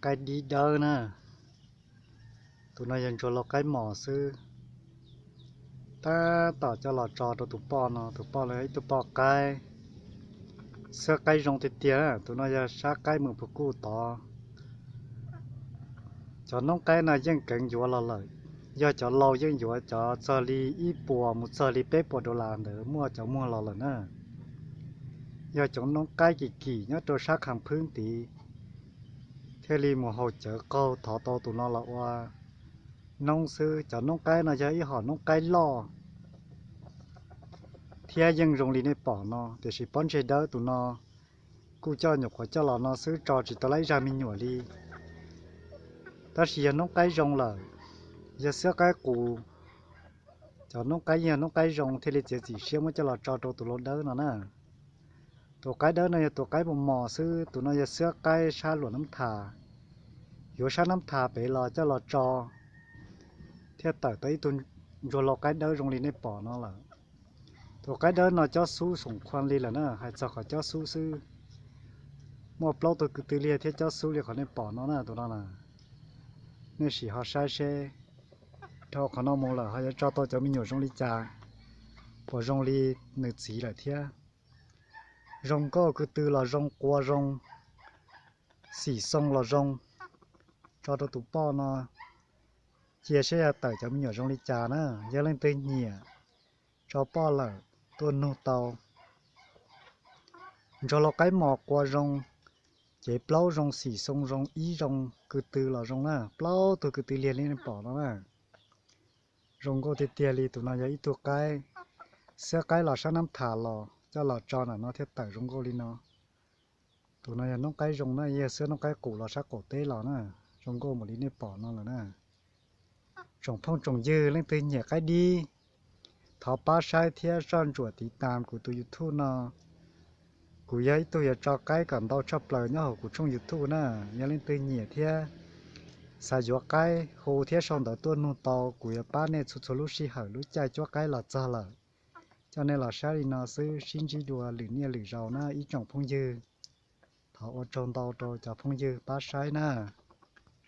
Qaib dib dawb na. Tus no yog ntsuag lau qaib mos xwb. Tab tom coj los tso rau tus poj no, tus poj no yog ib tug poj qaib, xwab qaib zoo tiag tiag. Tus no yog sab qaib mus puag kuj tod. Cov noob qaib no yeej keev yuav los lawm. Yog cov lau yeej yuav cov txog li ib puas mus txog li peb puas dollar ntawd muaj cov muag los lawm na. Yog cov noob qaib kim kim nyob rau sab Kham Phwb tid thiaj li mus haus cawv qaug thov tau tus no los ua noob xwb. Cov noob qaib no yog ib hom noob qaib loj thiab yeej zoo li nej pom no, tiam sis pob ntseg dawb tus no kuj coj nyuam qhuav coj los no xwb, tso tsis tau lab ib zaj me nyuam li. Tab sis yog noob qaib zoo lawm, yog xwab qaib qus, cov noob qaib yog noob qaib zoo thiaj li txiav txim siab muab coj los tso rau tus lau dawb no na. Tus qaib dawb no yog tus qaib mos mos xwb, tus no yog xwab qaib sab Luam Nab Thas, yuav sab Nab Thas pem los coj los tso thiaj tawm tau ib tug ntsuag lau qaib dawb zoo li nej pom no lawm. Tus qaib dawb no cob xub xoom khuam li lawm na, hais txog qhov cob xub xwb, muaj plaub tug kwv tw liag thiab cob xub li qhov nej pom no na. Tus no na, nej sim ho saib seb dhau qhov no mus lawm ho yuav tso tau cov me nyuam zoo li cas, puas zoo li nws txiv lawm thiab. Zoo nkauj kwv tw los zoo, qua zoo, xim xoo los zoo. Tso rau tus poj no cia seb yog tawm cov me nyuam zoo li cas na. Yog leej twg nyiam, tso poj lawm tuaj nug tau. Ntsuag lau qaib mos qua zoo, cev plaub zoo, xim xoo zoo, ib zoo, kwv tw los zoo na, plaub tug kwv tw liag li nej pom no na. Zoo nkauj tiag tiag li. Tus no yog ib tug qaib, xwab qaib los sab Nab Thas los coj los tso ntawm no thiaj tawm zoo nkauj li no. Tus no yog noob qaib zoo na, yog xwab noob qaib qus los sab qaum teb los na. Zoo nkauj npaum li nej pom no lawm na. Tsoom phooj tsoom ywg leej twg nyiam qaib dib, thov pab saib thiab soj ntsuam tiv tas kuv tus YouTube no. Kuv yog ib tug yuav tso qaib kom ntau tshaj plaws nyob hauv kuv tshooj YouTube na. Yog leej twg nyiam thiab xav yuav qaib hu thiab sau ntawv tuaj nug tau, kuv yuav pab nej txhua txhua lub sij hawm. Lub caij cuab qaib los txog lawm, coj nej los saib li no xwb, sib ntsib dua lwm niaj lwm zaus na ib tsoom phooj ywg. Thov ua tsaug ntau rau cov phooj ywg pab saib na.